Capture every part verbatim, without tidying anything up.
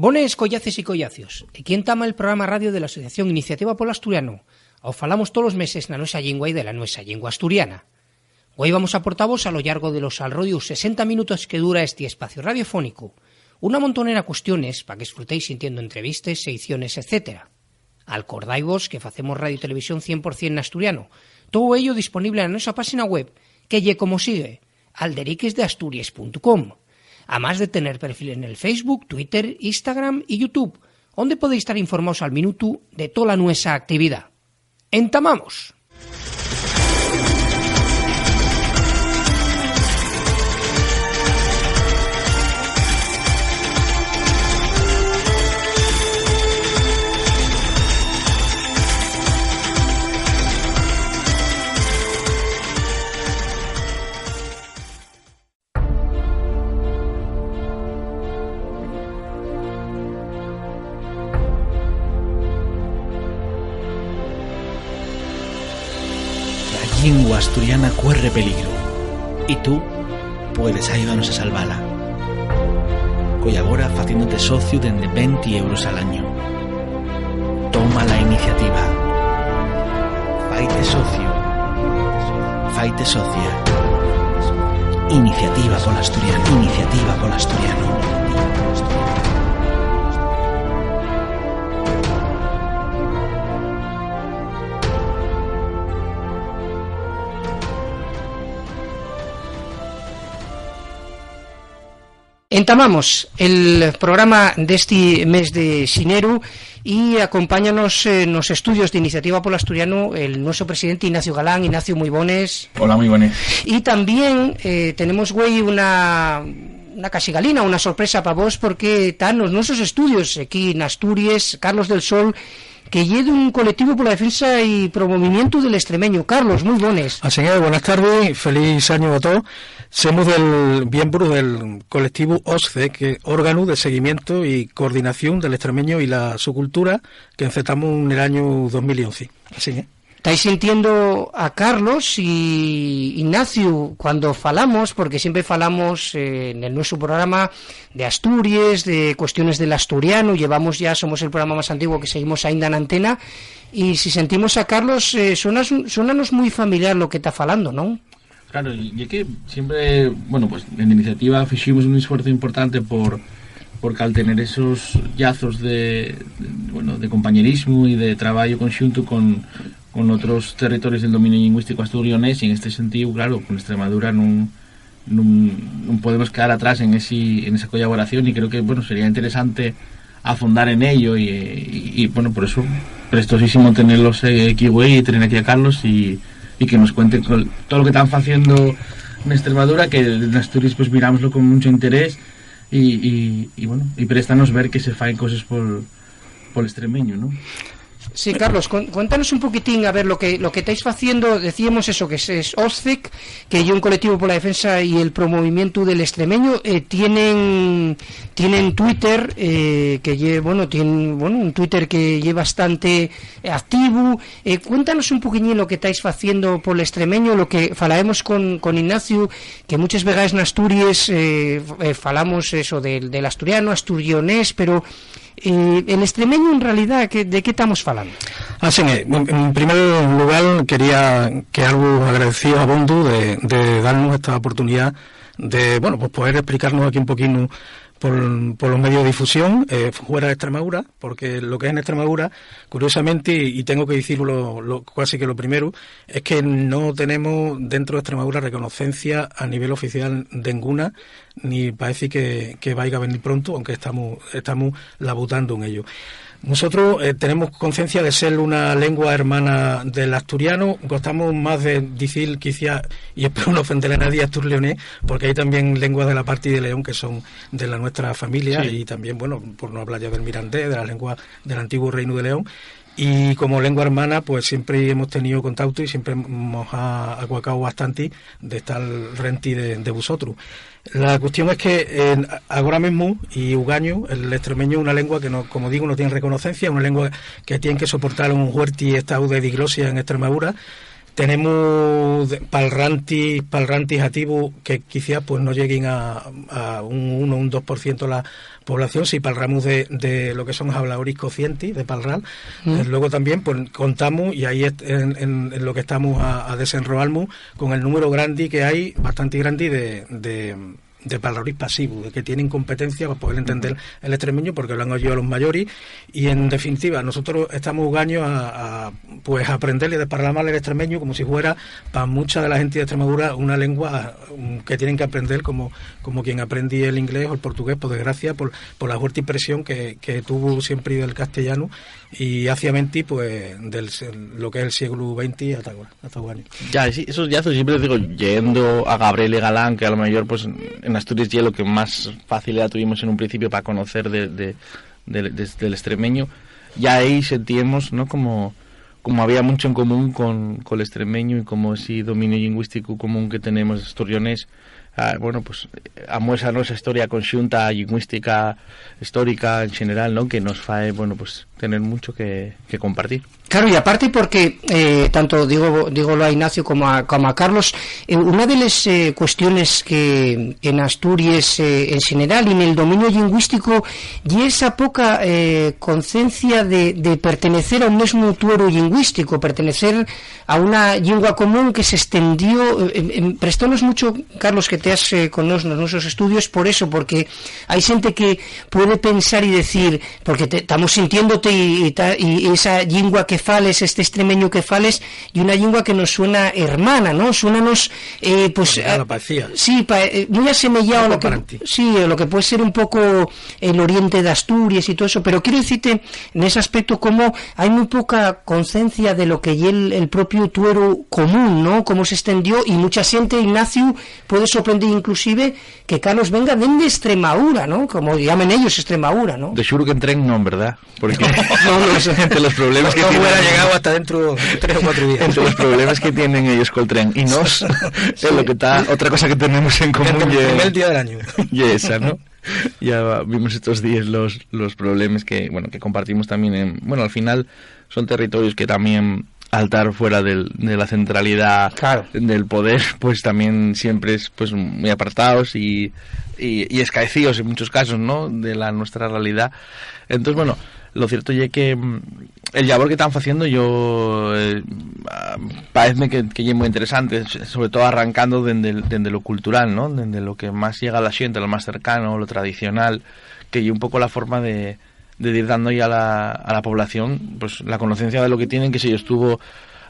Bones, collaces i collacios. Equí entama el programa radio de la Asociación Iniciativa pol Asturianu. Os falamos tolos meses na nuesa llingua i de la nuesa llingua asturiana. Güei vamos a portavos a lo llargo de los alrodius sesenta minutos que dura esti espaciu radiofónicu una montonera cuestiones pa qu'esfrutéis sintiendo entrevistes, seiciones, etcétera. Alcordai-vos que facemos radio i televisión cien por cien n'asturianu. Tou ello disponible na nuesa páxina web, que ye como sigue: alderiquesdeasturies puntu com. Amás de tener perfil en el Facebook, Twitter, Instagram i YouTube, onde podéis tar informaos al minutu de tola nuesa actividá. ¡Entamamos! La llingua asturiana cuerre peligru, i tú puedes ayudanos a salvala. Colabora faciéndote sociu dende venti euros al añu. Toma la iniciativa. Faite sociu. Faite socia. Iniciativa pol Asturianu. Iniciativa pol Asturianu. Entamamos el programa d'esti mes de xineru i acompáñanos, eh, nos estudios d'Iniciativa pol Asturianu el nuesu presidenti Ignacio Galán. Ignacio, mui bones. Hola, mui bones. I tamién, eh, tenemos güei una, una caxigalina, una sorpresa pa vos, porque ta nos nuesus estudios equí n'Asturies, Carlos del Sol, que ye d'un coletivu pola defensa i promovimientu del estremeñu. Carlos, mui bones. Asín es, buenas tardes, feliz añu a todos. Semos del, miembros del coletivu OSCE, que es Órganu de Seguimiento y Coordinación del Estremeñu y la Su Cultura, que encetamos en el año dos mil once. Asín es. Estáis sintiendo a Carlos y Ignacio cuando falamos, porque siempre falamos, eh, en el nuestro programa de Asturies, de cuestiones del asturiano, llevamos ya, somos el programa más antiguo que seguimos ainda en antena, y si sentimos a Carlos, eh, suena, suénanos muy familiar lo que está falando, ¿no? Claro, y es que siempre, bueno, pues en Iniciativa hicimos un esfuerzo importante por, por caltener esos llazos de, de, bueno, de compañerismo y de trabajo conjunto con, con otros territorios del dominio lingüístico asturianés, y en este sentido, claro, con Extremadura no, no, no podemos quedar atrás en, ese, en esa colaboración, y creo que, bueno, sería interesante afondar en ello, y, y, y, bueno, por eso prestosísimo tenerlos, eh, aquí, güey, y tener aquí a Carlos y, y que nos cuente col, todo lo que están haciendo en Extremadura, que en Asturias pues mirámoslo con mucho interés y, y, y, bueno, y préstanos ver que se faen cosas por, por el extremeño, ¿no? Sí, Carlos, cuéntanos un poquitín a ver lo que, lo que estáis haciendo. Decíamos eso, que es, es OSCEC, que es un colectivo por la defensa y el promovimiento del extremeño. Eh, tienen, tienen Twitter, eh, que lle, bueno, tienen, bueno, un Twitter que es bastante activo. Eh, cuéntanos un poquitín lo que estáis haciendo por el extremeño, lo que falábamos con, con Ignacio, que muchas veces en Asturias, eh, eh, falamos eso del, del asturiano, asturionés, pero Eh, el extremeño, en realidad, que, ¿de qué estamos hablando? Así es, en, en primer lugar, quería que algo agradecido a Bondu de, de darnos esta oportunidad de, bueno, pues poder explicarnos aquí un poquito por, por los medios de difusión, eh, fuera de Extremadura, porque lo que es en Extremadura, curiosamente, y, y tengo que decirlo lo, casi que lo primero, es que no tenemos dentro de Extremadura reconocencia a nivel oficial de ninguna, ni parece que, que vaya a venir pronto, aunque estamos, estamos labutando en ello. Nosotros, eh, tenemos conciencia de ser una lengua hermana del asturiano, gostamos más de decir, quizá, y espero no ofender a nadie, astur-leonés, porque hay también lenguas de la parte de León que son de la nuestra familia, sí. Y también, bueno, por no hablar ya del mirandés, de las lenguas del antiguo Reino de León, y como lengua hermana, pues siempre hemos tenido contacto y siempre nos ha acuacado bastante de estar renti de, de vosotros. La cuestión es que, eh, ahora mismo, y ugaño, el extremeño es una lengua que, no, como digo, no tiene reconocencia, es una lengua que tiene que soportar un huerti estado de diglosia en Extremadura, Tenemus de, palrantis, palrantis ativus que quiciás, pues, no lleguin a, a un unu, un dos por cientu la población, si palramus de, de lo que son hablaoris cocientis de palral. Mm. Eh, luego también, pues, contamus, y ahí est-, en, en, en lo que estamus a, a desenroalmus, con el número grandi que ai, bastanti grandi de, de, de palraoris passivus, de que tienen competencia pa poel entender el estremeñu porque lo an oíu los mayoris, y en definitiva, nosotros estamus ugañu a, a, pues, aprender i desparramar el estremeñu como si fuera pa mucha de la genti de Estremadura una lengua, mm, que tienen que aprender como, como quien aprendi el inglés o el portugués, por desgracia, por, por la huerti presión que, que tuvu siempri del castellanu, i aciamenti, pues, del se-, lo que es el sieglu venti ata agora, ata ugañu. Ya, sí, eso ya siempre lo digo, yendo a Gabriel y Galán, que a lo mejor, pues, en Asturias ya lo que más facilidad tuvimos en un principio para conocer de, de, de, de, del extremeño, ya ahí sentíamos, ¿no? Como, como había mucho en común con, con el extremeño y como ese dominio lingüístico común que tenemos los asturiones, ah, bueno, pues, eh, amuésanos esa historia conxunta, lingüística, histórica en general, ¿no? Que nos fae, bueno, pues, tener mucho que, que compartir. Claro, y aparte porque, eh, tanto digo, dígolo a Ignacio como a, como a Carlos, eh, una de las, eh, cuestiones que, que en Asturias, eh, en general, y en el dominio lingüístico, y esa poca, eh, concencia de, de pertenecer a un mismo tuero lingüístico, pertenecer a una lengua común que se extendió, eh, em, em, prestónos mucho, Carlos, que te has, eh, con nos, nos nuestros estudios, por eso, porque hay gente que puede pensar y decir, porque te, estamos sintiéndote y, y ta-, y esa lengua que fales, este extremeño que fales, y una lengua que nos suena hermana, ¿no? Suénanos, eh, pues, Hermana, a-, parecía. Sí, pa-, eh, muy asemejado a lo que, sí, a lo que puede ser un poco el oriente de Asturias y todo eso, pero quiero decirte, en ese aspecto, como hay muy poca concencia de lo que es el, el propio tuero común, ¿no? Cómo se extendió, y mucha gente, Ignacio, puede sorprender inclusive que Carlos venga desde Extremadura, ¿no? Como llamen ellos Extremadura, ¿no? De seguro que en tren no, en verdad. Porque no, no, eso entre los problemes que no tienen, hubiera llegado hasta dentro de tres o cuatro días. Entre los problemas que tienen ellos con el tren y nos, es lo que está, otra cosa que tenemos en común. El primer día del año. Y esa, ¿no? Ya va, vimos estos días los, los problemas que, bueno, que compartimos también en, bueno, al final son territorios que también al estar fuera del, de la centralidad, claro, del poder, pues también siempre es, pues, muy apartados y, y, y escaecidos en muchos casos, ¿no? De la nuestra realidad. Entonces, bueno, lo cierto es que, mm, el labor que están haciendo yo, eh, ah, parece que, que es muy interesante, sobre todo arrancando desde, desde lo cultural, ¿no? Desde lo que más llega a la gente, lo más cercano, lo tradicional, que es un poco la forma de, de ir dando ya a la, a la población, pues, la conocencia de lo que tienen, que se estuvo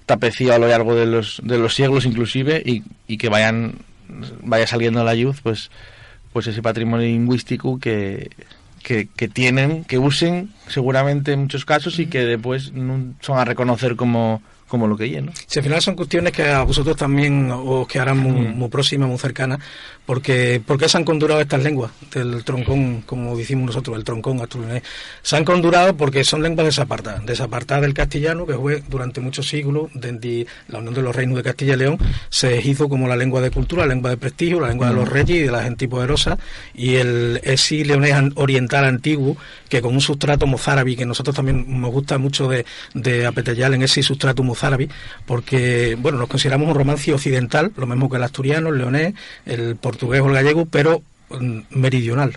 tapecido a lo largo de los, de los siglos inclusive, y, y que vayan, vaya saliendo a la luz, pues, pues ese patrimonio lingüístico que, que, que tienen, que usen seguramente en muchos casos y que después no son a reconocer como, como lo que es, ¿no? Si al final son cuestiones que a vosotros también os quedarán muy, muy próximas, muy cercanas, porque, porque se han condurado estas lenguas del troncón, como decimos nosotros, el troncón asturiano. Se han condurado porque son lenguas desapartadas, desapartadas del castellano, que fue durante muchos siglos, desde la Unión de los Reinos de Castilla y León, se hizo como la lengua de cultura, la lengua de prestigio, la lengua de los reyes y de la gente poderosa, y el, ese leonés an-, oriental antiguo, que con un sustrato mozárabe, que nosotros también nos gusta mucho de, de apetallar en ese sustrato mozárabe, porque, bueno, nos consideramos un romance occidental, lo mismo que el asturiano, el leonés, el portugués o el gallego, pero, mm, meridional.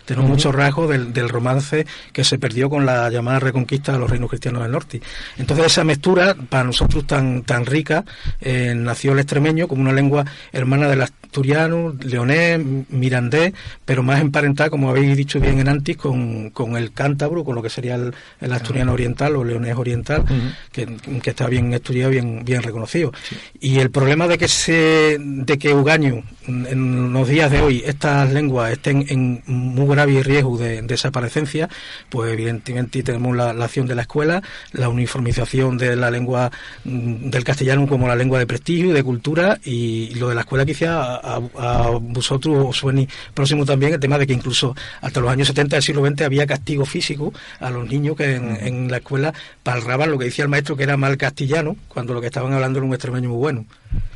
Tenemos muchos rasgos del, del romance que se perdió con la llamada Reconquista de los reinos cristianos del norte. Entonces, esa mezcla, para nosotros tan, tan rica, eh, nació el extremeño como una lengua hermana del asturiano, leonés, mirandés, pero más emparentada, como habéis dicho bien en antes, con, con el cántabro, con lo que sería el, el asturiano oriental o leonés oriental, que, que está bien estudiado, bien, bien reconocido. Sí. Y el problema de que se, de que ugañu, en los días de hoy, estas lenguas estén en muy grave riesgo de, de desaparecencia, pues evidentemente tenemos la, la acción de la escuela, la uniformización de la lengua, mm, del castellano como la lengua de prestigio y de cultura, y lo de la escuela quizá a, a, a vosotros os suene próximo también el tema de que incluso hasta los años setenta del siglo veinte había castigo físico a los niños que en, en la escuela palraban lo que decía el maestro que era mal castellano, cuando lo que estaban hablando era un extremeño muy bueno.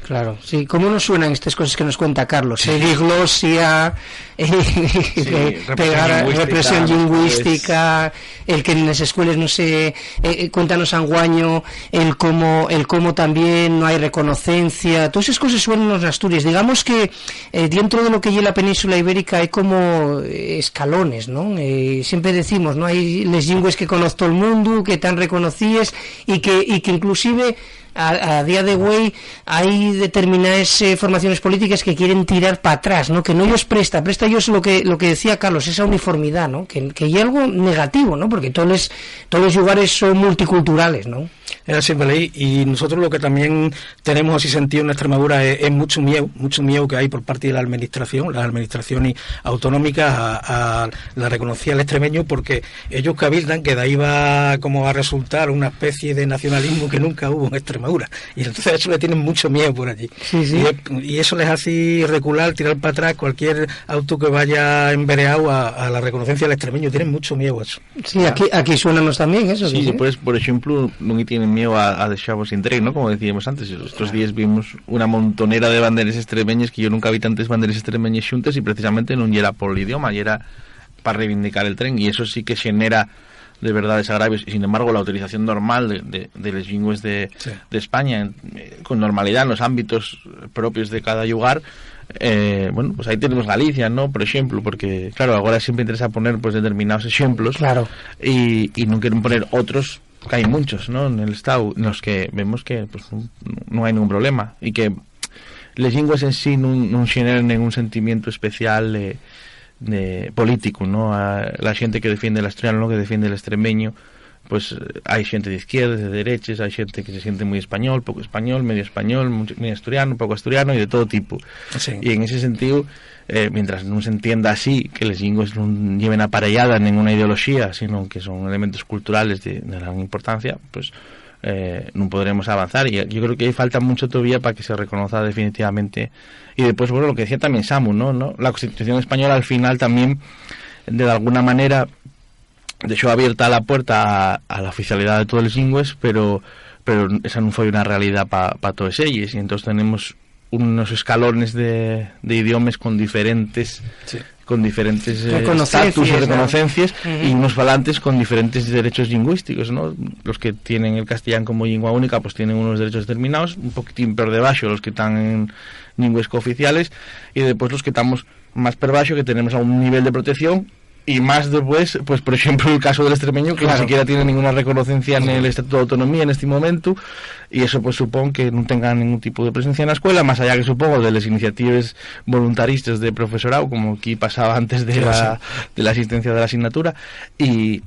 Claro, sí. ¿Cómo nos suenan estas cosas que nos cuenta Carlos? Eh, diglosia, eh, Sí, represión pegar, lingüística, represión lingüística, el que en las escuelas no se, eh, eh, cuéntanos anguaño, el cómo, el cómo también no hay reconocencia, todas esas cosas suenan en Asturias. Digamos que, eh, dentro de lo que es la península ibérica hay como, eh, escalones, ¿no? Eh, siempre decimos, ¿no? Hay les lingües que conoce todo el mundo, que están reconocidas y que, y que inclusive a, a día de güei hay determinadas, eh, formaciones políticas que quieren tirar para atrás, ¿no? Que no ellos presta, presta ellos lo que, lo que decía Carlos, esa uniformidad, ¿no? Que, que hay algo negativo, ¿no? Porque todos los, todos los lugares son multiculturales, ¿no? Es así, Beleí, y nosotros lo que también tenemos así sentido en Extremadura es, es mucho miedo, mucho miedo que hay por parte de la administración, las administraciones autonómicas a, a la reconocida al extremeño, porque ellos cabildan que de ahí va como a resultar una especie de nacionalismo que nunca hubo en Extremadura. Y entonces a eso le tienen mucho miedo por allí. Sí, sí. Y, es- y eso les hace recular, tirar para atrás cualquier auto que vaya envereado a, a la reconocencia del extremeño. Tienen mucho miedo a eso. Sí, aquí, aquí suénanos también eso, sí, sí, sí. Pues, por exemplu, non tienen miedo a, a deixavos sin tren, ¿no? Como decíamos antes, estos días vimos una montonera de banderas extremeñas que yo nunca vi tantas banderas extremeñas xuntas y precisamente non yera pol idioma, yera para reivindicar el tren, y eso sí que xenera de verdad desagravios. Y sin embargo, la utilización normal de, de, de les lingües de, Sí. de España, en- eh, con normalidad en los ámbitos propios de cada lugar, eh, bueno, pues ahí tenemos Galicia, ¿no? Por exemplu, porque, claro, agora siempre interesa poner, pues, determinados exemplos Claro. y, y non quieren poner otros, que hay muchos, ¿no? En el Estado, en los que vemos que, pues, non, non hai ningún problema y que les lingües en sí non, non xeneren ningún sentimiento especial de, de político, ¿no? A la xente que defiende el asturiano, que defiende el extremeño, pues, eh, hai xente de izquierdas, de dereches, hai xente que se siente muy español, poco español, medio español, mucho- medio asturiano, poco asturiano y de todo tipo. Sí. Y en ese sentido, eh, mientras non se entienda así que les lingües non lleven aparelladas ninguna ideología, sino que son elementos culturales de, de gran importancia, pues, eh, non podremos avanzar. Y yo creo que ahí falta mucho todavía para que se reconozca definitivamente. Y después, bueno, lo que decía también Samu, ¿no? ¿No? La Constitución española al final también, de alguna manera, dexó abierta la puerta a, a la oficialidad de todas las lenguas, pero, pero esa no fue una realidad para todas ellas. Y entonces tenemos unos escalones de, de idiomas con diferentes Sí. con diferentes, eh, Reconocencias, estatus y ¿no? reconocencias Ujú. y unos falantes con diferentes derechos lingüísticos, ¿no? Los que tienen el castellano como lengua única, pues tienen unos derechos determinados, un poquitín por debajo los que están en lenguas cooficiales, y después los que estamos más por debajo, que tenemos a un nivel de protección, y más después, pues, por ejemplo, el caso del extremeño, que Claro. ni siquiera tiene ninguna reconocencia en el Estatuto de Autonomía en este momento, y eso, pues, supone que no tenga ningún tipo de presencia en la escuela, más allá que, supongo, de las iniciativas voluntaristas de profesorado, como aquí pasaba antes de Claro, la, sí. de la asistencia de la asignatura, y,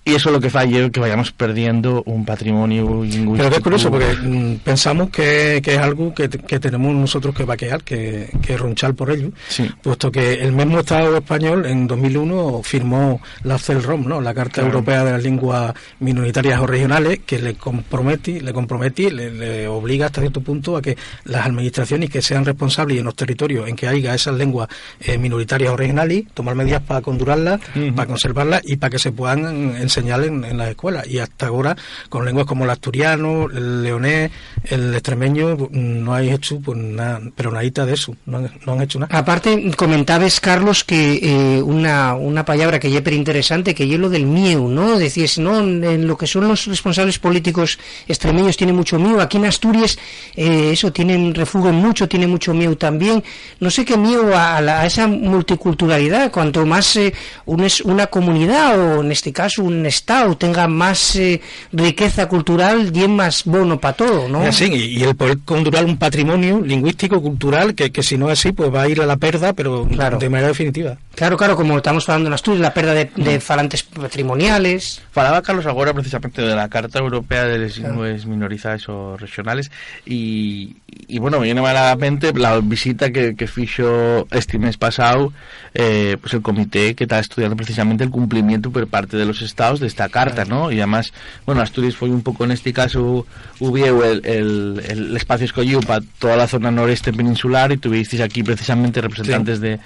y eso lo que fa es que vayamos perdiendo un patrimonio lingüístico. Pero que es curioso, porque, mm, pensamos que, que es algo que, que tenemos nosotros que vaquear, que, que ronchar por ello, Sí. puesto que el mismo Estado español en dos mil uno firmó la CELROM, ¿no? La Carta Claro. Europea de las Lenguas Minoritarias o Regionales, que le compromete, le compromete, le, le obliga hasta cierto punto a que las administraciones que sean responsables y en los territorios en que haya esas lenguas, eh, minoritarias o regionales, tomar medidas para condularlas, Ujú. para conservarlas y para que se puedan enseñar en, en las escuelas. Y hasta ahora, con lenguas como el asturiano, el leonés, el extremeño, no hay hecho, pues, nada, pero nadita de eso, no han, no han hecho nada. Aparte, comentabes, Carlos, que, eh, una, una palabra que ye perinteresante, que ye lo del mieu, ¿no? Decías, ¿no? En lo que son los responsables políticos extremeños tiene mucho mieu. Aquí en Asturias, eh, eso, tienen, refuguen mucho, tiene mucho mieu también. No sé qué mieu a, a la- a esa multiculturalidad. Cuanto más, eh, un es, una comunidad, o en este caso un estado, tenga más, eh, riqueza cultural, ye más bono para todo, ¿no? Es así, y, y el poder condular un patrimonio lingüístico, cultural, que, que si no es así, pues va a ir a la perda, pero Claro. de manera definitiva. Claro, claro, como estamos hablando en Asturias, la perda de, de falantes patrimoniales. Falaba Carlos agora precisamente de la Carta Europea de las Claro. Lenguas Minorizadas o Regionales y, y, bueno, me viene mal a la mente la visita que, que fixo este mes pasado, eh, pues el comité que está estudiando precisamente el cumplimiento por parte de los estados de esta carta, Claro. ¿no? Y además, bueno, Asturias fue un poco en este caso, hubo el, el, el espacio escogido para toda la zona noreste peninsular y tuvisteis aquí precisamente representantes Sí. de,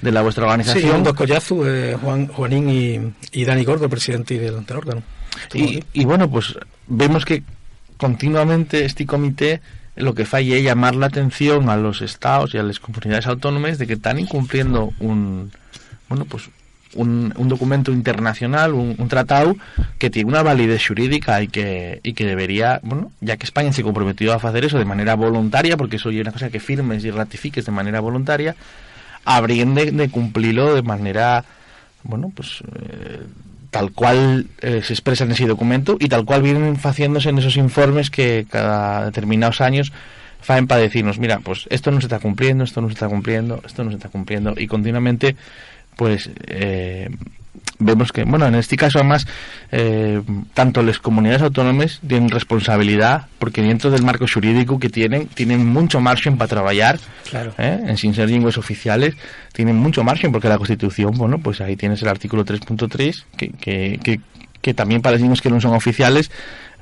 de la vuestra organización. Sí, un dos collazu, eh, Juan, Juanín y, y Dani Gordo, presidente del, del órgano. Estuvo Y, aquí. Y bueno, pues vemos que continuamente este comité lo que fai es llamar la atención a los estados y a las comunidades autónomas de que están incumpliendo un, bueno, pues un, un documentu internacional, un, un tratau que tien una validez xurídica i que, i que debería, bueno, ya que España se comprometió a facer eso de manera voluntaria, porque eso ye una cosa que firmes i ratifiques de manera voluntaria, habríen de, de cumplilo de manera, bueno, pues, eh, tal cual, eh, se expresa en ese documento y tal cual vienen faciéndose en esos informes que cada determinados años faen pa decirnos, mira, pues esto no se está cumpliendo, esto no se está cumpliendo, esto no se está cumpliendo, y continuamente, pues, eh, vemos que, bueno, en este caso además, eh, tanto las comunidades autónomas tienen responsabilidad, porque dentro del marco xurídico que tienen, tienen mucho margen para trabajar, claro, eh, en sin ser lenguas oficiales, tienen mucho margen, porque la Constitución, bueno, pues ahí tienes el artículo tres punto tres, que, que, que, que también para las lenguas que no son oficiales,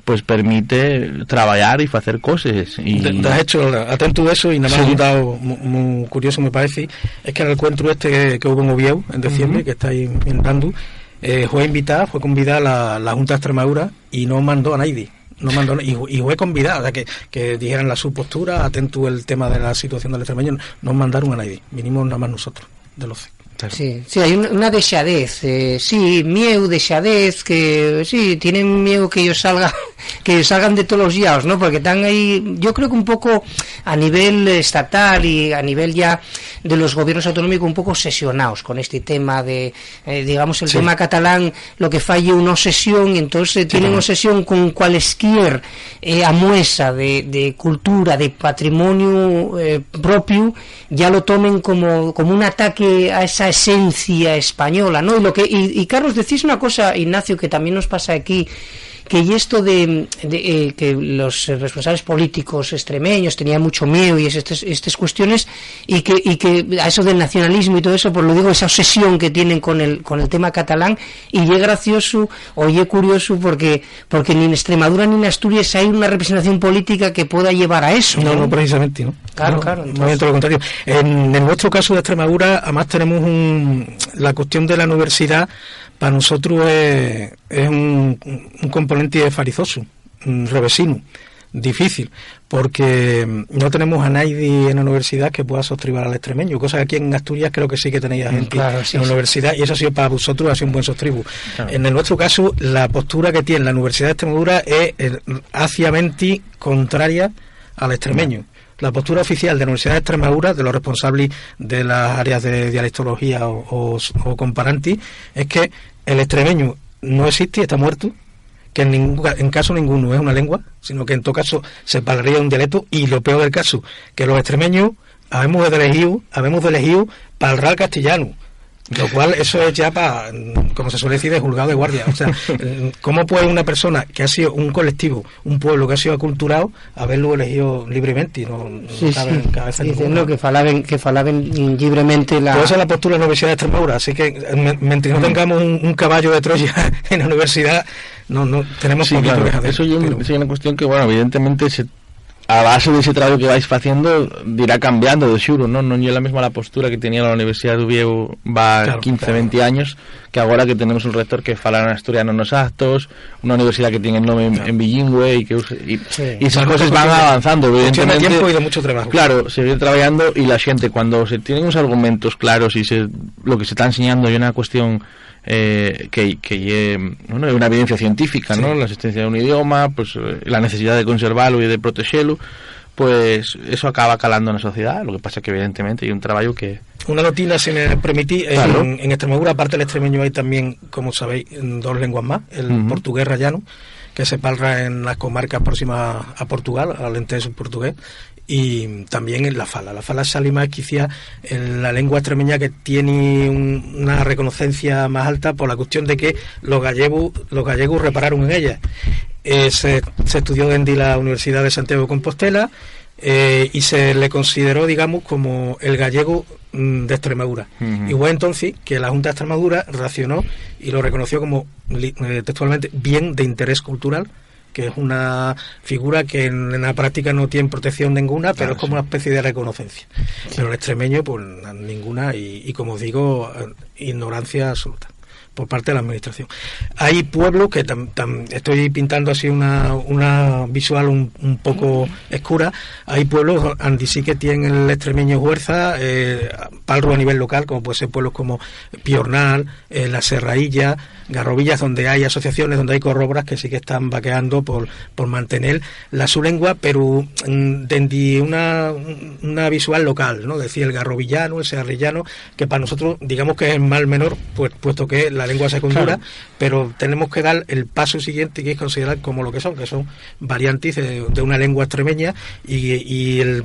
pues permite trabajar y hacer cosas. Y... De, de hecho, atentu a eso, y nada más, sí, un dau mu-, muy curioso me parece, es que en el encuentro este que, que hubo en Oviedo, en diciembre, ujú, que estáis inventando, eh, fue invitada, fue convidada la, la Junta de Extremadura y no mandó a nadie. No mandó, y, y fue convidada, o sea, que, que dijeran la su postura, atentu el tema de la situación del extremeño, no mandaron a nadie, vinimos nada más nosotros, de los... Sí, sí, hay un-, una dexadez, eh, sí, mieu, dexadez, que sí, tienen miedo que ellos salgan, que ellos salgan de todos los lados, ¿no? Porque están ahí, yo creo que un poco a nivel estatal y a nivel ya de los gobiernos autonómicos, un poco obsesionados con este tema de, eh, digamos, el, sí, tema catalán, lo que falla una obsesión, y entonces, sí, tienen, también, obsesión con cualesquier, eh, amuesa de, de cultura, de patrimonio, eh, propio, ya lo tomen como, como un ataque a esa esencia española, ¿no? Y lo que, y, y Carlos, decís una cosa, Ignacio, que también nos pasa aquí, que y esto de, de, eh, que los responsables políticos extremeños tenían mucho miedo y es-, estas, estas cuestiones, y que, y que a eso del nacionalismo y todo eso, pues lo digo, esa obsesión que tienen con el, con el tema catalán, y es gracioso o y es curioso porque, porque ni en Extremadura ni en Asturias hay una representación política que pueda llevar a eso, ¿no? No, no, precisamente, ¿no? Claro, no, claro, más bien, entonces, todo lo contrario. En, en nuestro caso de Extremadura, además tenemos un, la cuestión de la universidad, para nosotros es, es un, un componente farizoso, mm, revesino, difícil, porque, mm, no tenemos a nadie en la universidad que pueda sostribar al extremeño, cosa que aquí en Asturias creo que sí que tenéis a, mm, gente, claro, sí, en la, sí, universidad, y eso ha sido para vosotros, ha sido un buen sostribu. Claro. En el nuestro caso, la postura que tiene la Universidad de Extremadura es, eh, aciamente contraria al extremeño. Ya. La postura oficial de la Universidad de Extremadura, de los responsables de las áreas de dialectología o, o, o comparanti, es que el extremeño no existe, está muerto, que en ningún ca-, en caso ninguno es una lengua, sino que en todo caso se parlaría un dialecto, y lo peor del caso, que los extremeños habemos elegido, habemos elegido palrar castellano, lo cual eso es ya pa, como se suele decir, de juzgado de guardia. O sea, ¿cómo puede una persona que ha sido un colectivo, un pueblo que ha sido aculturado, haberlo elegido libremente? No, no, sí, cabe, sí, en cabeza, dice, ninguno, no, que falaben, que falaben libremente la... Pues esa es la postura de la Universidad de Extremadura, así que, eh, me-, mientras no, mm, tengamos un, un caballo de Troya en la universidad, no, no, tenemos, sí, poquito, claro, que hacer, eso yo, pero sí, una cuestión que, bueno, evidentemente se, a base de ese trabajo que vais haciendo, irá cambiando, de seguro, ¿no? No es la misma la postura que tenía la Universidad de Oviedo va, claro, quince, claro, veinte años, que ahora que tenemos un rector que fala en asturiano en los actos, una universidad que tiene el nombre en, claro, en bilingüe y que usa, y, sí, y esas cosas van avanzando, cuestión de, evidentemente, tiempo y de mucho trabajo. Claro, se viene trabajando y la gente, cuando se tienen unos argumentos claros y se, lo que se está enseñando es una cuestión, eh, que, que ye, bueno, es una evidencia científica, sí, ¿no? La existencia de un idioma, pues, eh, la necesidad de conservarlo y de protegerlo, pues eso acaba calando en la sociedad. Lo que pasa es que, evidentemente, hay un trabajo que... Una notina, si me permitís, claro, en, en Extremadura, aparte del extremeño, hay también, como sabéis, dos lenguas más, el, ujú, portugués rayano, que se palra en las comarcas próximas a Portugal, al entero portugués, y también en la fala. La fala sale más quizá en la lengua extremeña que tiene un, una reconocencia más alta por la cuestión de que los gallegos, los gallegos repararon en ella. Eh, se, se estudió en la Universidad de Santiago de Compostela, eh, y se le consideró, digamos, como el gallego, mm, de Extremadura. Ujú. Y fue entonces que la Junta de Extremadura reaccionó y lo reconoció como li-, eh, textualmente bien de interés cultural, que es una figura que en, en la práctica no tiene protección ninguna, pero, claro, es como, sí, una especie de reconocencia. Sí. Pero el extremeño, pues, na-, ninguna, y, y como os digo, eh, ignorancia absoluta. por parte de la administración. Hay pueblos que tam- tam- estoy pintando así una, una visual un, un poco escura. Hay pueblos andi sí que tienen el extremeño huerza, eh, palru a nivel local, como puede ser pueblos como Piornal, eh, La Serrailla, Garrovillas, donde hay asociaciones, donde hay corrobras que sí que están vaqueando por, por mantener la su lengua, pero, mm, desde una, una visual local, ¿no? Decir el garrovillano, el serrillano, que para nosotros, digamos que es el mal menor, pues, puesto que la lengua secundaria, pero tenemos que dar el paso siguiente, que es considerar como lo que son, que son variantes de, de una lengua extremeña, y, y el,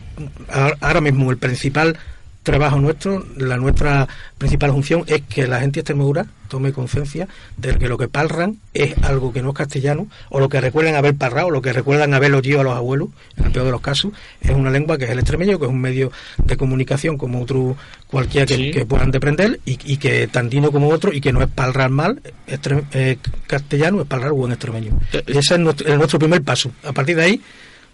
a- ahora mismo el principal trabajo nuestro, la nuestra principal función es que la gente de Extremadura tome conciencia de que lo que palran es algo que no es castellano, o lo que recuerdan haber parrado, o lo que recuerdan haber oído a los abuelos, en el peor de los casos, es una lengua que es el extremeño, que es un medio de comunicación como otro cualquiera que, Sí. que puedan deprender, y, y que tan dino como otro, y que no es palrar mal extre- eh, castellano, es palrar buen extremeño. Eh, Y ese es nuestro, el nuestro primer paso. A partir de ahí,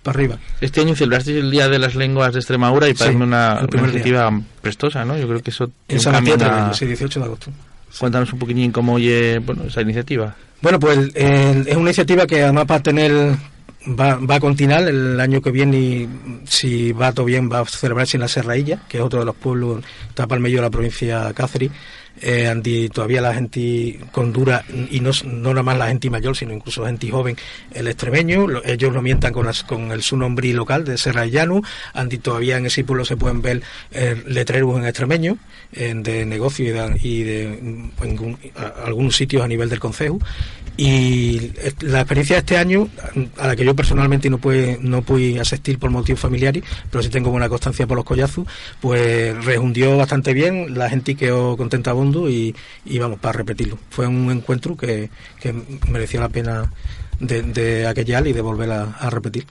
para arriba. Este año celebrasteis el Día de las Lenguas de Extremadura y Sí, parece una, el una primer día. iniciativa prestosa, ¿no? Yo creo que eso En San Matías de encamina Reyes, sí, dieciocho de agosto. Cuéntanos un poquitín cómo oye, bueno, esa iniciativa. Bueno, pues el- el- es una iniciativa que además va a tener, va, va a continuar el año que viene y, si va todo bien, va a celebrarse en La Serrailla, que es otro de los pueblos, está para el medio de la provincia de Cáceres, eh, andi todavía la gente con dura, y no, s- no nada más la gente mayor, sino incluso gente joven, el extremeño, lo- ellos lo mientan con, las- con el, su nombre local de Serraillanu, andi todavía en ese pueblo se pueden ver, eh, letreros en extremeño, eh, de negocio y de, y de, mm, en un- a- algunos sitios a nivel del concejo. Y est- la experiencia de este año, a la que yo personalmente no pude, no pude asistir por motivos familiares, pero sí tengo buena constancia por los collaços, pues rehundió bastante bien, la gente quedó contenta abondo y, y vamos, para repetirlo. Fue un encuentro que, que merecía la pena de, de aquellar y de volver a, a repetir.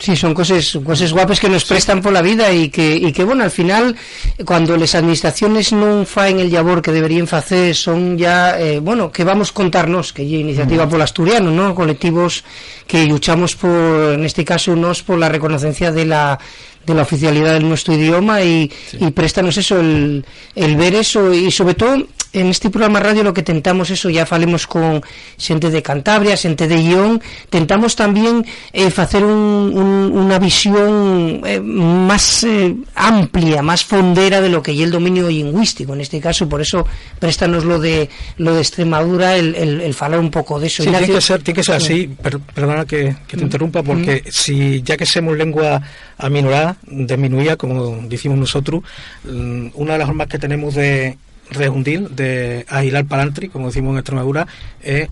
Sí, son coses, coses guapes que nos prestan pola vida y que, y que, bueno, al final, cuando les administraciones non faen el llabor que deberían facer, son ya, eh, bueno, que vamos contarnos, que ye Iniciativa Pol Asturianu, ¿no? Colectivos que luchamos por, en este caso, nos, por la reconocencia de la, de la oficialidad del nuestro idioma y, Sí. y préstanos eso, el, el ver eso, y sobre todo, en este programa radio lo que tentamos eso, ya falemos con xente de Cantabria, xente de Lleón, tentamos también, eh, facer un, un, una visión, eh, más, eh, amplia, más fondera de lo que ye el dominio lingüístico. En este caso, por eso, préstanos lo de, lo de Extremadura, el, el, el falar un poco de eso. Sí, tiene Ignacio. que ser, tiene que ser así. Per- perdona que, que te interrumpa, porque si ya que somos lengua aminorá, disminuía, como decimos nosotros, mm, una de las formas que tenemos de rehundir, de ahilar palantri, como decimos en Extremadura, es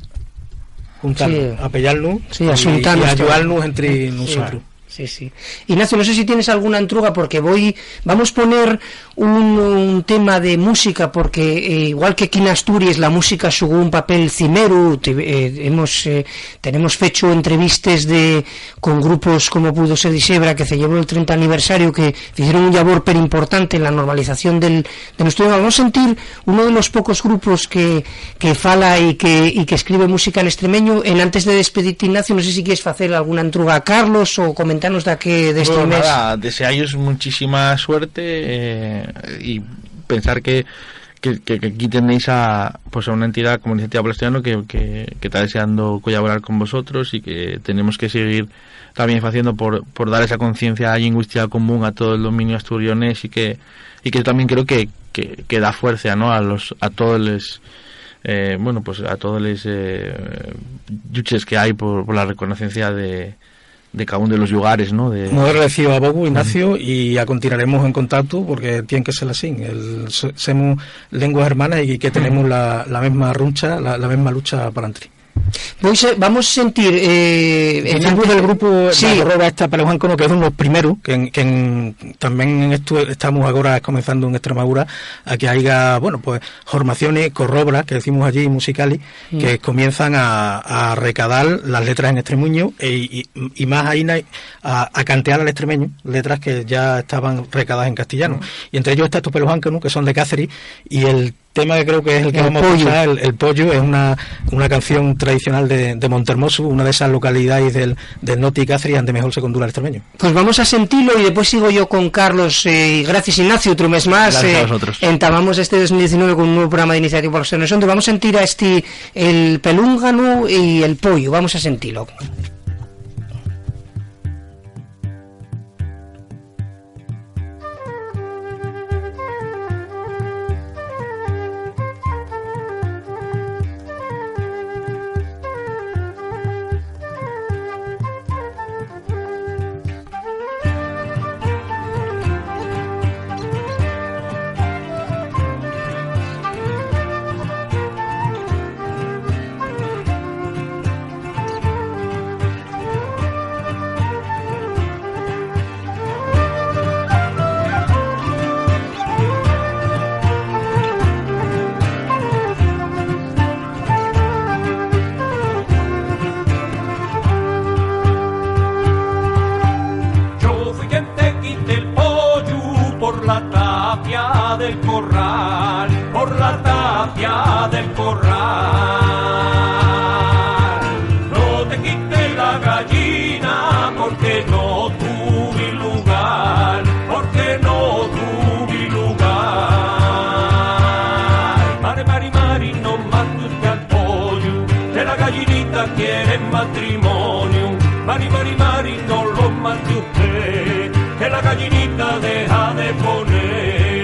juntarnos, Sí. apellarnos Sí, y, asuntarnos y ayudarnos entre Sí. nosotros. Sí, sí. Ignacio, no sé si tienes alguna entruga, porque voy, vamos a poner un, un tema de música, porque, eh, igual que aquí en Asturias la música jugó un papel cimeru, te- eh, hemos, eh, tenemos fecho entrevistas de, con grupos como pudo ser Dixebra, que celebró el treinta aniversario, que hicieron un labor per importante en la normalización del, de nuestro idioma. Vamos a sentir uno de los pocos grupos que, que fala y que, y que escribe música en extremeño. En antes de despedirte, Ignacio, no sé si quieres facer alguna entruga a Carlos o comentarnos de qué de este Bueno, mes. Nada, desearos muchísima suerte, eh, y pensar que, que, que, que aquí tenéis a, pues a una entidad como Iniciativa Pol Asturianu que, que, que está deseando colaborar con vosotros y que tenemos que seguir también haciendo por, por dar esa conciencia lingüística común a todo el dominio asturianés y que, y que también creo que, que, que da fuerza, ¿no? A los, a todos los, eh, bueno, pues a todos los, eh, lluches que hay por, por la reconocencia de, de cada uno de los lugares, ¿no? De... Muy agradecido a vos, Ignacio, y a continuaremos en contacto porque tiene que ser así. El, se- somos lenguas hermanas y que tenemos la, la misma runcha, la, la misma lucha para entre. Vamos a sentir, eh, en Tenemos antes del grupo Sí. La Corroba esta, Paleojanco, ¿no? Que es uno de los primeros, que, en- que en- también en esto estamos ahora comenzando en Extremadura, a que haya, bueno, pues, formaciones, corrobras, que decimos allí, musicales, Mm. que comienzan a, a recabar las letras en extremeño e- y, y más ahí na- a, a cantear al extremeño, letras que ya estaban recabadas en castellano. Mm. Y entre ellos está estos Paleojanco, ¿no? Que son de Cáceres, y el tema que creo que es el que vamos a escuchar, el, el Pollu, es una, una canción tradicional de, de Montermoso, una de esas localidades del, del norte de Cáceres, donde mejor se condula el extremeñu. Pues vamos a sentilo y después sigo yo con Carlos, eh, y gracias, Ignacio, otro mes más. Gracias a vosotros. Entamamos este dos mil diecinueve con un nuevo programa de Iniciativa por los Terrenos Hondos. Vamos a sentir a este, el pelúnganu y el pollo, vamos a sentilo. Yo fui quien te quité el pollo por la tapia del corral, por la tapia del corral. No te quité la gallina porque no tuve lugar, porque no tuve lugar. Mari, mari, mari, no mate usted al pollo, que la gallinita quiere matrimonio. Mari, mari, mari, no lo mate usted, que la gallinita deja de poner.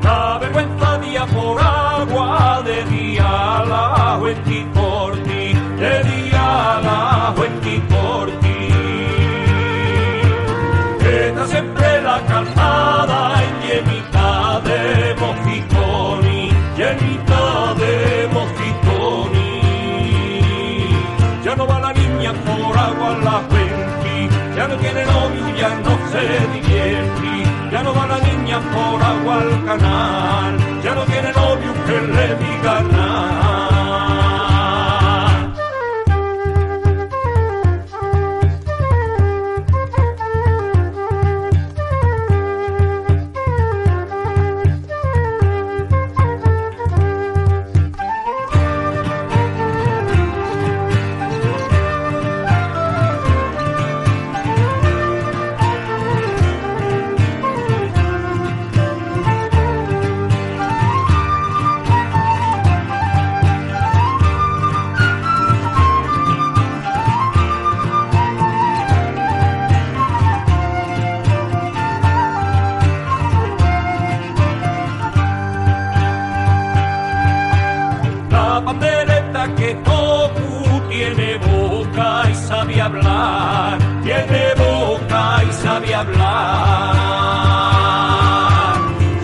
La vergüenza día por agua, de día la fuente por ti, de día la fuente por ti. Está siempre la calzada en mitad de mosquitos. Toni, llenita de mosquitos, Toni. Ya no va la niña por agua a la fuente, ya no tiene novio, ya no se divierte. Ya no va la niña por agua al canal, ya no tiene novio que le diga nada. La pandereta que tocu tiene boca y sabe hablar, tiene boca y sabe hablar.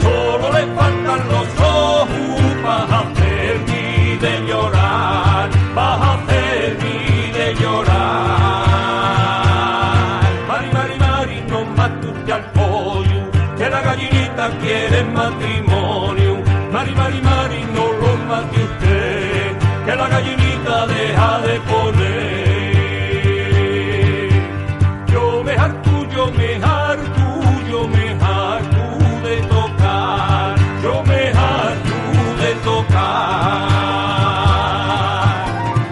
Solo le faltan los ojos pa hacerme de llorar, pa hacerme de llorar. Mari, mari, mari, no mate usted al pollo, que la gallinita quiere matrimonio. Mari, mari, mari, no lo mate usted, que la gallinita deja de poner. Yo me harto, yo me harto, yo me harto de tocar, yo me harto de tocar.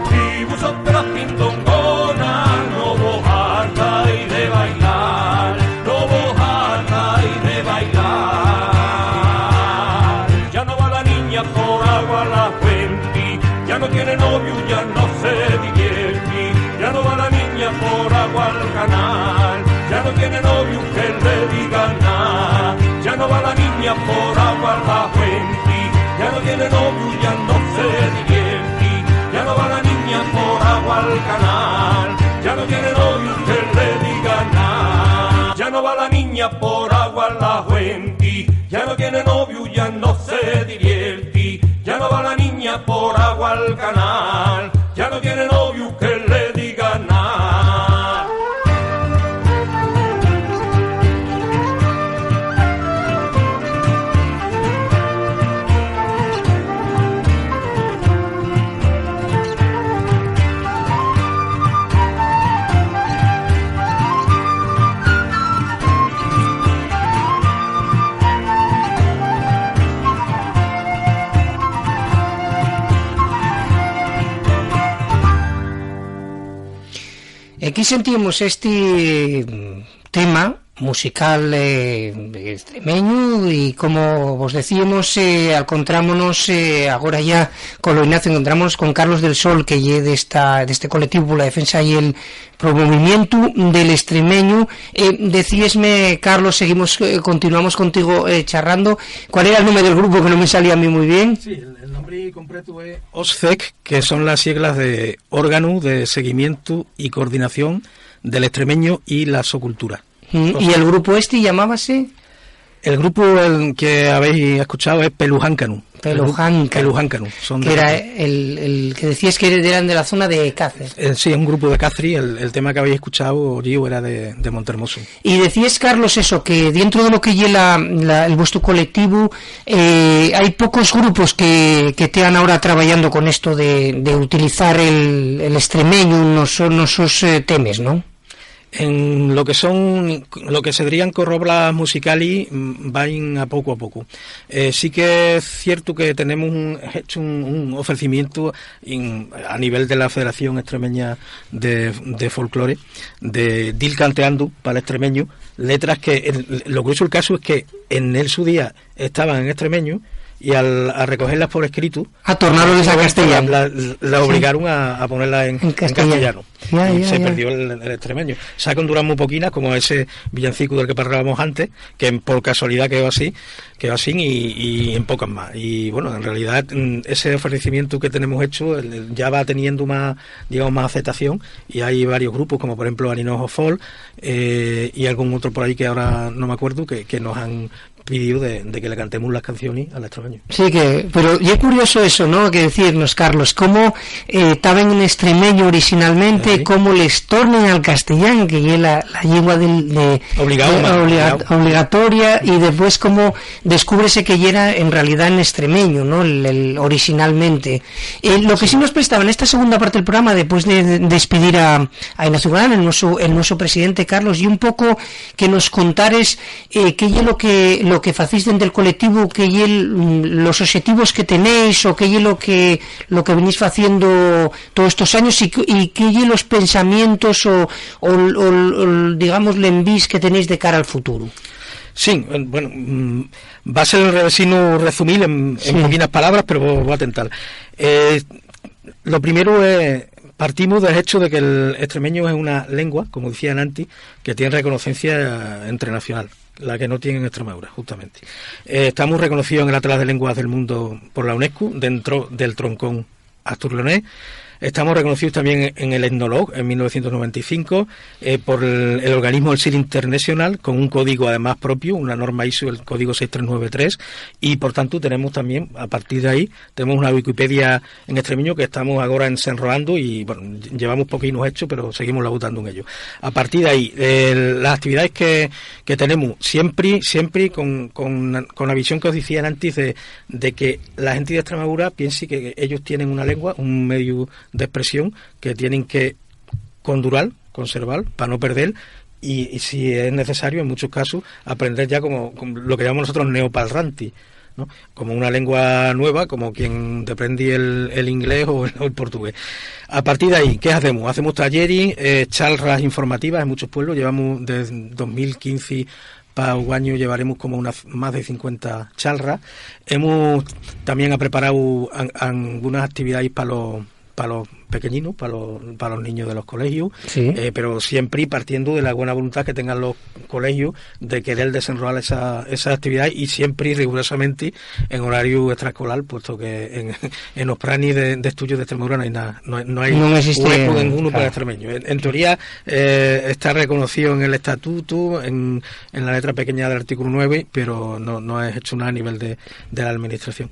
Si vosotras pindongonas no vos hartáis de bailar, no vos hartáis de bailar. Ya no va la niña por agua a la fuente, ya no tiene novio, ya no se divierte. Ya no va la niña por agua al canal, ya no tiene novio que le diga nada. Ya no va la niña por agua a la fuente, ya no tiene novio, ya no se divierte. Ya no va la niña por agua al canal, ya no tiene novio que le diga nada. Ya no va la niña por agua a la fuente, ya no tiene novio, ya no se divierte. Ya no va la niña por agua al canal, ya no tiene novio que le diga nada. Aquí sentíamos este, mm, tema musical, eh, extremeñu, y como vos decíamos, eh, alcontrámonos, eh, agora ya con lo Ignacio, encontrámonos con Carlos del Sol, que ye de esta, de este colectivo por la defensa y el promovimiento del extremeñu. Eh, decíesme, Carlos, seguimos, eh, continuamos contigo, eh, charrando. ¿Cuál era el nombre del grupo, que no me salía a mí muy bien? Sí, el, el nombre completo es OSCEC, que son las siglas de Órganu de Seguimientu i Coordinación del Estremeñu i la so Cultura. Mm, ¿y el grupo este llamábase? El grupo, el que habéis escuchado, es Pelujáncanu. Pelujáncanu. Pelujáncanu, son de Cáceres. Que era el, el que decías que eran de la zona de Cáceres. Eh, sí, es un grupo de Cáceres. El, el tema que habéis escuchado, Gio, era de, de Montermoso. Y decías, Carlos, eso, que dentro de lo que ye la, la, el vuestro colectivo, eh, hay pocos grupos que, que tean ahora trabajando con esto de, de utilizar el, el extremeñu en los, en esos, eh, temas, ¿no? En lo que son, lo que se dirían corroblas musicales, mm, van a poco a poco. Eh, sí que es cierto que tenemos un, hecho un, un ofrecimiento in-, a nivel de la Federación Extremeña de, de Folclore, de Dil Canteando para el Extremeñu, letras que, el, lo curioso del caso es que en él su día estaban en extremeñu y al, a recogerlas por escrito, a tornarles a castellano. La, la, la obligaron a, a ponerlas en, en castellano. Ya, y ya, se ya. Perdió el, el extremeñu. Sacan duran muy poquinas, como ese villancico del que parlábamos antes, que por casualidad quedó así, quedó así y, y en pocas más. Y bueno, en realidad, mm, ese ofrecimiento que tenemos hecho, el, el, ya va teniendo más, digamos, más aceptación y hay varios grupos, como por ejemplo Aninojo Folk, eh, y algún otro por ahí que ahora no me acuerdo, que, que nos han pidiu de, de que le cantemos las canciones al extremeñu. Sí, que, pero ye curioso eso, ¿no? Que decirnos, Carlos, cómo, eh, estaban en extremeñu originalmente, sí, cómo les tornen al castellano, que ye la, la lengua del, de, obligado, de, más obliga-, obligado, obligatoria, y después cómo descúbrese que yera en realidad en extremeñu, ¿no? El, el, originalmente. Eh, lo que sí, sí nos prestaba en esta segunda parte del programa, después de, de despedir a, a Ignacio Galán, el nuestro, el nuestro presidente, Carlos, y un poco que nos contares, eh, qué ye lo que, lo que facéis dentro del colectivo, qué ye el, mm, los objetivos que tenéis o qué ye lo que, lo que venís haciendo todos estos años y, qué- y qué ye los pensamientos o, o, o, o, digamos, l'envís que tenéis de cara al futuro. Sí, eh, bueno, mm, va a ser un revesino resumir en, en sí poquinas palabras, pero voy, voy a intentar. Eh, lo primero es, partimos del hecho de que el extremeño es una lengua, como decían antes, que tiene reconocencia internacional, la que no tiene en Extremadura, justamente. Eh, estamos reconocidos en el Atlas de Lenguas del Mundo por la UNESCO, dentro del troncón astur-leonés. Estamos reconocidos también en el Ethnologue en mil novecientos noventa y cinco, eh, por el, el organismo del CIRI International, con un código además propio, una norma ISO, el código seis tres nueve tres, y por tanto tenemos también, a partir de ahí, tenemos una Wikipedia en extremeño que estamos ahora ensenroando y, bueno, llevamos poquinos hechos, pero seguimos laburando en ello. A partir de ahí, eh, las actividades que, que tenemos, siempre, siempre con, con, con la visión que os decían antes de, de que la gente de Extremadura piense que ellos tienen una lengua, un medio de expresión que tienen que condurar, conservar, para no perder, y, y si es necesario, en muchos casos, aprender ya como, como lo que llamamos nosotros neoparlanti, ¿no? Como una lengua nueva, como quien deprendi el, el inglés o el, o el portugués. A partir de ahí, ¿qué hacemos? Hacemos talleres, eh, charlas informativas en muchos pueblos. Llevamos desde dos mil quince para un año, llevaremos como unas más de cincuenta charlas. Hemos también ha preparado an- algunas actividades para los para los pequeñinos, para los, para los niños de los colegios, sí, eh, pero siempre partiendo de la buena voluntad que tengan los colegios de querer desenrolar esa, esa actividad y siempre rigurosamente en horario extraescolar, puesto que en, en los planes de, de estudios de Extremadura no hay nada, no, no hay hueco ninguno para extremeños. En, en teoría, eh, está reconocido en el estatuto, en, en la letra pequeña del artículo nueve, pero no, no es hecho nada a nivel de, de la administración.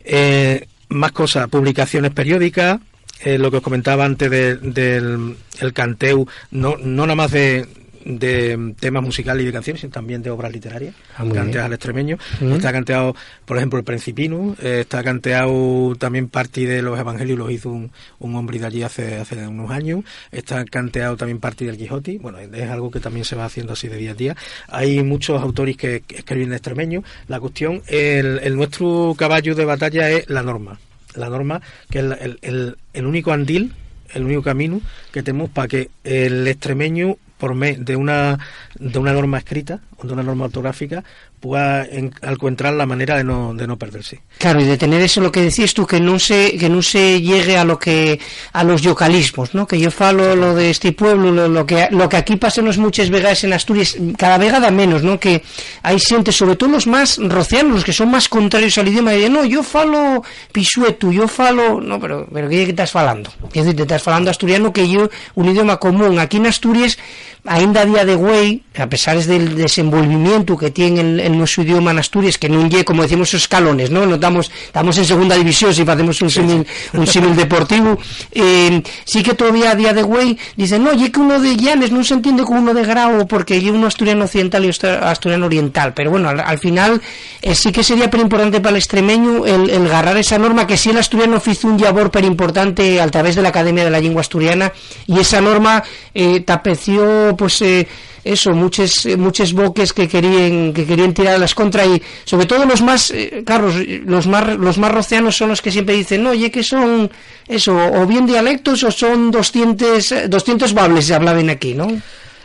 Eh, más cosas, publicaciones periódicas, eh, lo que os comentaba antes de- del el canteu, no, no nada más de, de temas musicales y de canciones, sino también de obras literarias, canteadas al extremeño. Está canteado, por ejemplo, El Principino, eh, está canteado también parte de los Evangelios, los hizo un, un hombre de allí hace, hace unos años, está canteado también parte del Quijote, bueno, es algo que también se va haciendo así de día a día. Hay muchos autores que, que escriben en extremeño. La cuestión, el, el nuestro caballo de batalla es la norma. La norma, que es el, el- el- el único andil el únicu caminu que tenemos pa que el extremeñu, por me-, de una, de una norma escrita o de una norma ortográfica, pueda en-, alcuentrar la manera de no, de no perderse. Claro, y de tener eso, lo que decías tú, que no se, que no se llegue a lo que, a los localismos, ¿no? Que yo falo lo de este pueblo, lo, lo que, lo que aquí pasa no es muchas veces en Asturias, cada vegada menos, ¿no? Que hay gente, sobre todo los más rocianos, los que son más contrarios al idioma, dicen, "No, yo falo pisuetu, yo falo", no, pero, pero ¿qué, qué estás falando? Es decir, te estás falando asturiano, que yo, un idioma común. Aquí en Asturias, ainda a día de güei, a pesar del desenvolvimiento que tiene el, el nuestro idioma en Asturias, que no ye, como decimos, esos escalones, ¿no? No estamos, estamos en segunda división si hacemos un símil, un símil deportivo. Eh, sí que todavía a día de güey dicen, "No, ye que uno de Llanes no se entiende con uno de Grau porque ye uno asturiano occidental y otro asturiano oriental". Pero bueno, al, al final, eh, sí que sería per importante para el extremeño el, el agarrar esa norma que sí el asturiano hizo un labor per importante a través de la Academia de la Lengua Asturiana y esa norma eh, tapeció, pues, eh, eso, muchos, eh, muchos boques que querían, que querían tirar a las contra y sobre todo los más, eh, Carlos, los más, los más rocianos son los que siempre dicen, "No, ye que son eso, o bien dialectos o son doscientos, eh, doscientos bables se hablaban aquí", ¿no?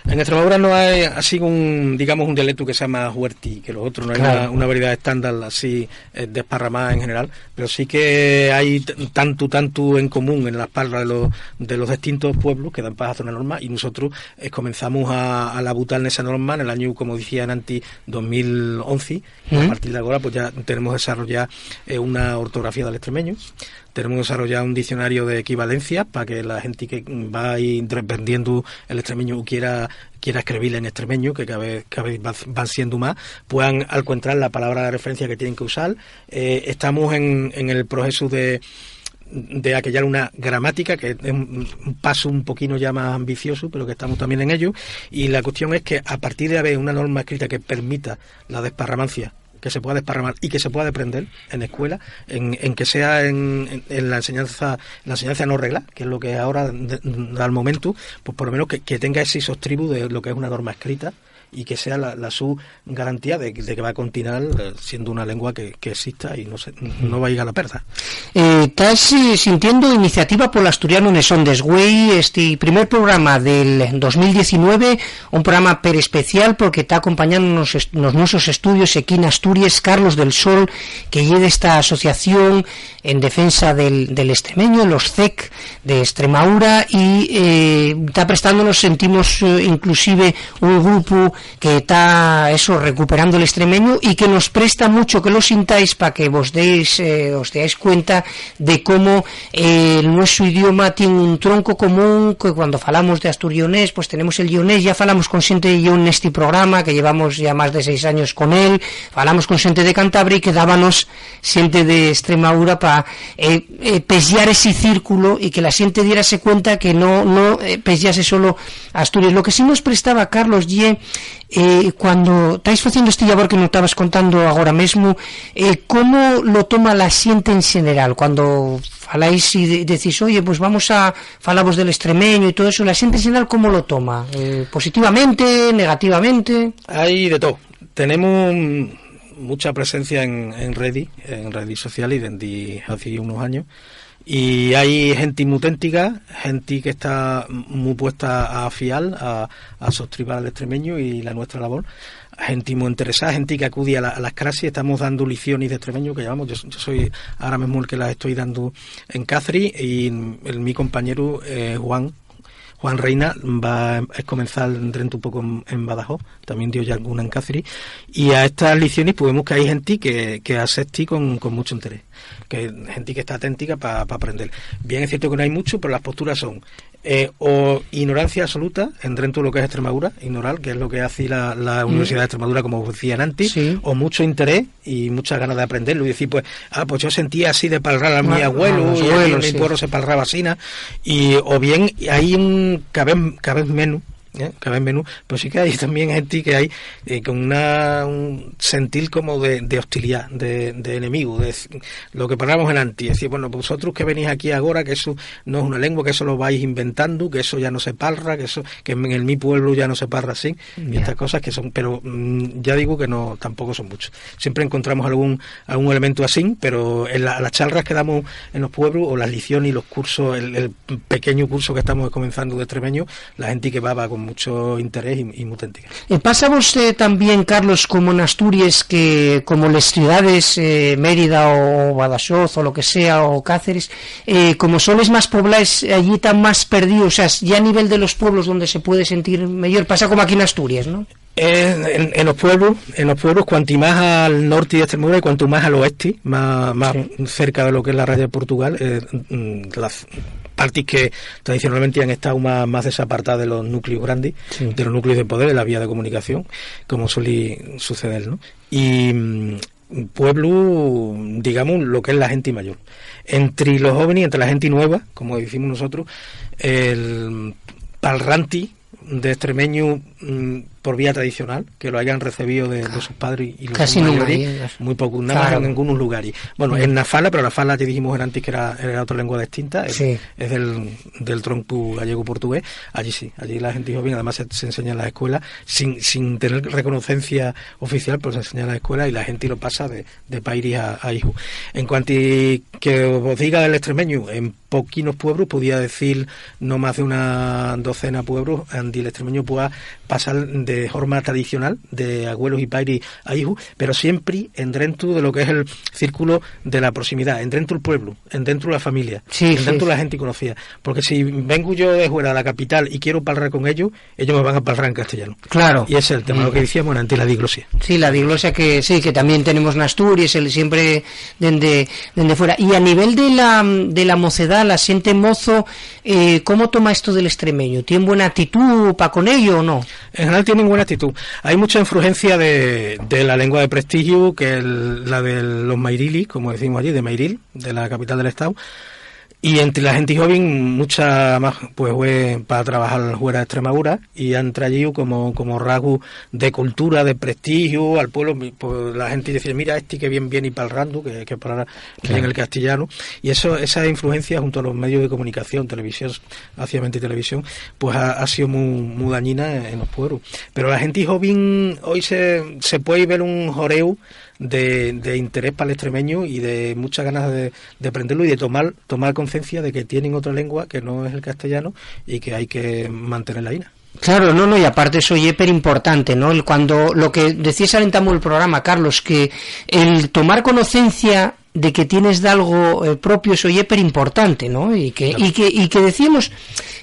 En Extremadura no hay así un, digamos, un dialecto que sea más huerti que los otros, no hay una, una variedad estándar así eh, desparramada en general, pero sí que hay t-, tanto, tanto en común en las palabras de los, de los distintos pueblos que dan paz a una norma y nosotros eh, comenzamos a, a labutar en esa norma en el año, como decía antes, dos mil once. Y a partir de ahora pues ya tenemos desarrollada eh, una ortografía del extremeño, tenemos desarrollado un diccionario de equivalencias para que la gente que va a ir aprendiendo el extremeño quiera, quiera escribir en extremeño, que cada vez, cada vez va- van siendo más, puedan encontrar la palabra de referencia que tienen que usar. Eh, estamos en, en el proceso de, de aquellar una gramática, que es un, un paso un poquito ya más ambicioso, pero que estamos también en ello. Y la cuestión es que a partir de haber una norma escrita que permita la desparramancia, que se pueda desparramar y que se pueda aprender en escuela, en, en que sea en, en- en la enseñanza, la enseñanza no reglada, que es lo que es ahora de- al momento, pues por lo menos que, que tenga ese isostribu de lo que es una norma escrita y que sea la, la su garantía de, de que va a continuar eh, siendo una lengua que, que exista y no se, no va a llegar a la pérdida. Eh, estás eh, sintiendo iniciativa por asturiano en Esondes, güey, este primer programa del dos mil diecinueve, un programa per especial porque está acompañándonos est- los nuestros estudios aquí en Asturias, Carlos del Sol, que lleva esta asociación en defensa del, del extremeño, los cec de Extremadura, y eh, está prestándonos, sentimos eh, inclusive un grupo que está eso recuperando el extremeño y que nos presta mucho que lo sintáis para que vos deis, eh, os deáis cuenta de cómo eh, el nuestro idioma tiene un tronco común, que cuando falamos de asturionés, pues tenemos el guionés, ya falamos con gente de guion en este programa, que llevamos ya más de seis años con él, falamos con gente de Cantabria y quedábamos gente de Extremadura para eh, eh, pesiar ese círculo y que la gente diérase cuenta que no, no eh, pesiase solo Asturias. Lo que sí nos prestaba Carlos ye eh, cuando estáis haciendo este labor que nos estabas contando ahora mismo, eh, ¿cómo lo toma la gente en general? Cuando faláis y de- decís, "Oye, pues vamos a falavos del extremeño" y todo eso, ¿la gente en general cómo lo toma? Eh, ¿positivamente, negativamente? Hay de todo. Tenemos mm, mucha presencia en, en Reddit, en redes sociales, y desde hace unos años. Y hay gente muy auténtica, gente que está muy puesta a fiar, a, a sostribar al extremeño y la nuestra labor. Gente muy interesada, gente que acude a, la- a las clases. Estamos dando lecciones de extremeño, que llamamos. Yo, yo soy ahora mismo el que las estoy dando en Cáceres y el- mi compañero eh, Juan, Juan Reina, va a comenzar dentro un poco en, en Badajoz. También dio ya alguna en Cáceres. Y a estas lecciones pues vemos que hay gente que, que asiste con, con mucho interés, que gente que está auténtica para aprender. Bien, es cierto que no hay mucho, pero las posturas son eh, o ignorancia absoluta en dentro de lo que es Extremadura, ignorar, que es lo que hace la, la Universidad de Extremadura, como decían antes, Sí. o mucho interés y muchas ganas de aprenderlo. Y decir, pues, ah, pues yo sentía así de palrar a mi Ah, abuelo, a los y abuelos, en mi sí. pueblo se palraba así, ¿no? Y, o bien, hay un, cada vez, cada vez menos ¿eh? Cada vez menos, pero sí que hay también gente que hay, eh, con una, un sentir como de, de hostilidad, de, de enemigo, de lo que parlábamos antes, es decir, bueno, vosotros que venís aquí ahora, que eso no es una lengua, que eso lo vais inventando, que eso ya no se parla, que eso, que en el mi pueblo ya no se parla así, y estas cosas que son, pero, mm, ya digo que no, tampoco son muchos. Siempre encontramos algún, algún elemento así, pero en la, las charlas que damos en los pueblos, o las lecciones y los cursos, el, el pequeño curso que estamos comenzando de extremeño, la gente que va, va con mucho interés y, y muy atenta. E pasa vos, eh, también, Carlos, como en Asturias, que como les ciudades, eh, Mérida o Badajoz o lo que sea, o Cáceres, eh, como son les más poblaes, allí están más perdidos, o sea, ya a nivel de los pueblos donde se puede sentir mejor, pasa como aquí en Asturias, ¿no? Eh, en, en los pueblos, en los pueblos, cuanti más al norte de Extremadura y cuanto más al oeste, más, más cerca de lo que es la raya de Portugal, eh, mm, las partes que tradicionalmente han estado más, más desapartadas de los núcleos grandes, de los núcleos de poder, de la vía de comunicación, como suele suceder, ¿no? Y, mm, pueblo, digamos, lo que es la gente mayor. Entre los jóvenes, entre la gente nueva, como decimos nosotros, el parlanti de extremeño, mm, por vía tradicional, que lo hayan recibido de, de sus padres y lo sepan muy poco, nada más en algunos lugares. Bueno, en la fala, pero la fala ya dijimos antes que era, era otra lengua distinta, es, es del, del tronco gallego-portugués, allí sí, allí la gente joven además se, se enseña en las escuelas sin, sin tener reconocencia oficial, pero se enseña en las escuelas y la gente lo pasa de, de pairi a, a iju. En cuanto que os diga del extremeño, en poquinos pueblos, podía decir no más de una docena de pueblos, andi el extremeño pueda pasar de forma tradicional, de abuelos y pairis a hijos, pero siempre en dentro de lo que es el círculo de la proximidad, en dentro del pueblo, en dentro de la familia, en dentro de la gente conocida. Porque si vengo yo de fuera a la capital y quiero hablar con ellos, ellos me van a hablar en castellano. Claro. Y ese es el tema, lo que decíamos antes, la diglosia. Sí, la diglosia que sí, que también tenemos en Asturias, el siempre desde, desde fuera. Y a nivel de la, de la mocedad, la gente mozo, eh, ¿cómo toma esto del extremeño? ¿Tiene buena actitud pa con ello o no? En general tienen buena actitud. Hay mucha influencia de, de la lengua de prestigio, que es la de los mairilis, como decimos allí, de Mairil, de la capital del estado. Y entre la gente joven, mucha más, pues, fue para trabajar fuera de Extremadura y han traído como, como rasgo de cultura, de prestigio al pueblo. Pues, la gente decía, "Mira este que bien viene y palrando", que, que para bien el castellano. Y eso, esa influencia junto a los medios de comunicación, televisión, activamente televisión, pues ha, ha sido muy, muy dañina en los pueblos. Pero la gente joven hoy se, se puede ver un joreo de, de interés para el extremeño y de muchas ganas de, de aprenderlo y de tomar, tomar conciencia de que tienen otra lengua que no es el castellano y que hay que mantenerla ahí. Claro, no, no, y aparte eso ye per importante, ¿no? El cuando, lo que decías al entamo del programa, Carlos, que el tomar conocencia de que tienes de algo, eh, propio, eso ye per importante, ¿no? Y que, y que, y que decimos,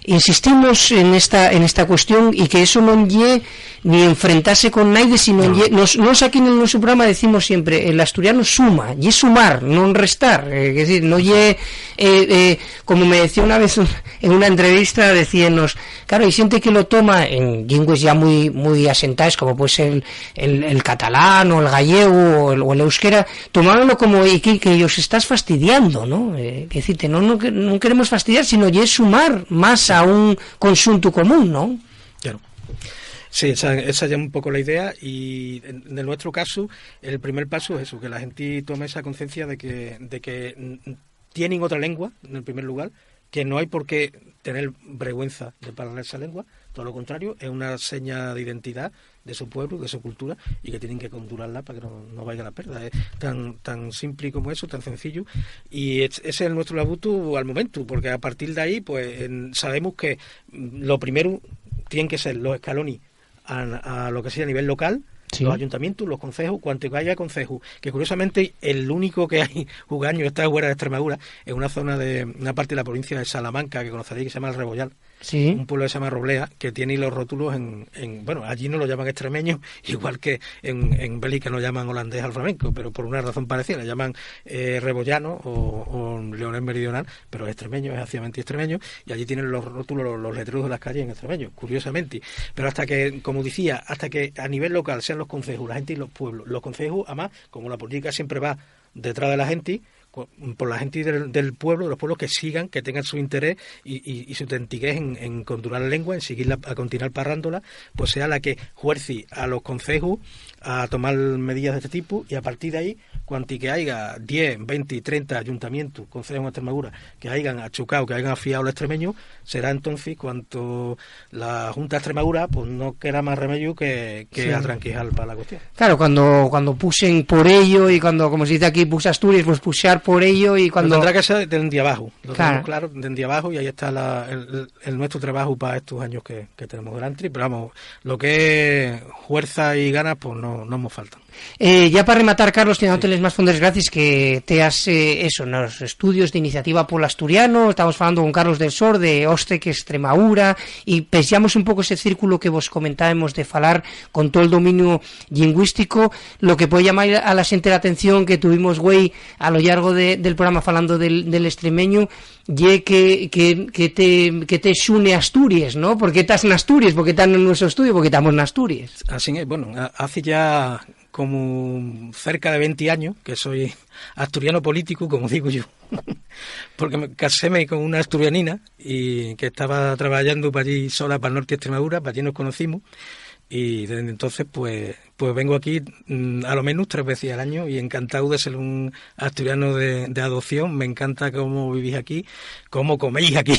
insistimos en esta, en esta cuestión, y que eso no ye ni enfrentarse con nadie, sino no. Ye, nos, nos aquí en el nuestro programa decimos siempre, el asturiano suma, y es sumar, no restar, eh, es decir, no ye, eh, eh, como me decía una vez un, en una entrevista, decíanos, claro, hay gente que lo toma en lingües ya muy, muy asentadas, como puede ser el, el, el catalán o el gallego o el, o el euskera, tomáronlo como, "Y que, que os estás fastidiando, ¿no?". Eh, que decirte, no, no, que- no queremos fastidiar, sino ye sumar más a un consunto común, ¿no? Claro. Sí, esa, esa ya es un poco la idea y en, en nuestro caso el primer paso es eso, que la gente tome esa conciencia de que, de que mm, tienen otra lengua en el primer lugar, que no hay por qué tener vergüenza de hablar esa lengua, todo lo contrario, es una seña de identidad de su pueblo, de su cultura, y que tienen que controlarla para que no, no vaya a la pérdida. Es tan, tan simple como eso, tan sencillo, y es- ese es nuestro labuto al momento, porque a partir de ahí, pues en- sabemos que mm, lo primero tienen que ser los escalones a, a lo que sea a nivel local, los ayuntamientos, los concejos, cuanto que haya concejos, que curiosamente el único que hay jugaño está fuera de Extremadura, en una zona de una parte de la provincia de Salamanca, que conoceréis, que se llama El Rebollal, un pueblo que se llama Roblea, que tiene los rótulos en, en- bueno, allí no lo llaman extremeño, igual que en, en Bélgica no llaman holandés al flamenco, pero por una razón parecida, le llaman, eh, rebollano o, o leonés meridional, pero es extremeño, es activamente extremeño, y allí tienen los rótulos, los, los letreros de las calles en extremeño, curiosamente. Pero hasta que, como decía, hasta que a nivel local sean los concejos, la gente y los pueblos, los concejos, además, como la política siempre va detrás de la gente, co-, por la genti del, del pueblu, de los pueblus que sigan, que tengan su interés i, i, i su tentigués en, en condural lengua, en siguil a, a continal parrándola, pues sea la que huerci a los concejus a tomal medías d'esti tipu, i a partir d'ahí, cuanti que aiga dies, venti, trenta ayuntamientus, concejus en Estremadura, que aigan achucau, que aigan afiau l'estremeñu, será entoncis cuantu la Junta d'Estremadura, pues, no querá más remeyu que, que Sí. atranquijal pa la cuestión. Claro, cuando, cuando puxen por ello y cuando, como se dice aquí, puxa Asturias, pues puxar por ello y Pero cuando tendrá que ser dendi abaxu, lo Claro. tenemos claro, dendi abaxu, i ahí está la, el, el nuestru trabaxu pa estus añus que, que tenemos delantri, pero vamos, lo que es huerça i ganas, pues no, no mos faltan. Eh, ya pa rematar, Carlos, que no Sí. tenes más fonders gracias que te has, eh, eso, nos estudios de Iniciativa Pol Asturiano, estamos falando con Carlos del Sol, de Ostec, Extremadura, y pechamos un poco ese círculo que vos comentábamos de falar con todo el dominio lingüístico. Lo que puede llamar a la gente la atención que tuvimos, güey, a lo largo de, del programa falando del, del extremeño, ye que, que, que te, que te xune Asturies, ¿no? Porque estás en Asturies, porque estás en nuestro estudio, porque estamos en Asturies. Así es, bueno, a-, hace ya como cerca de venti añus que soy asturiano político, como digo yo, porque me caseme con una asturianina y que estaba trabajando para allí sola, para el norte de Extremadura, para allí nos conocimos, y desde entonces, pues, pues vengo aquí, mm, a lo menos tres veces al año y encantado de ser un asturiano de, de adopción. Me encanta cómo vivís aquí, cómo coméis aquí.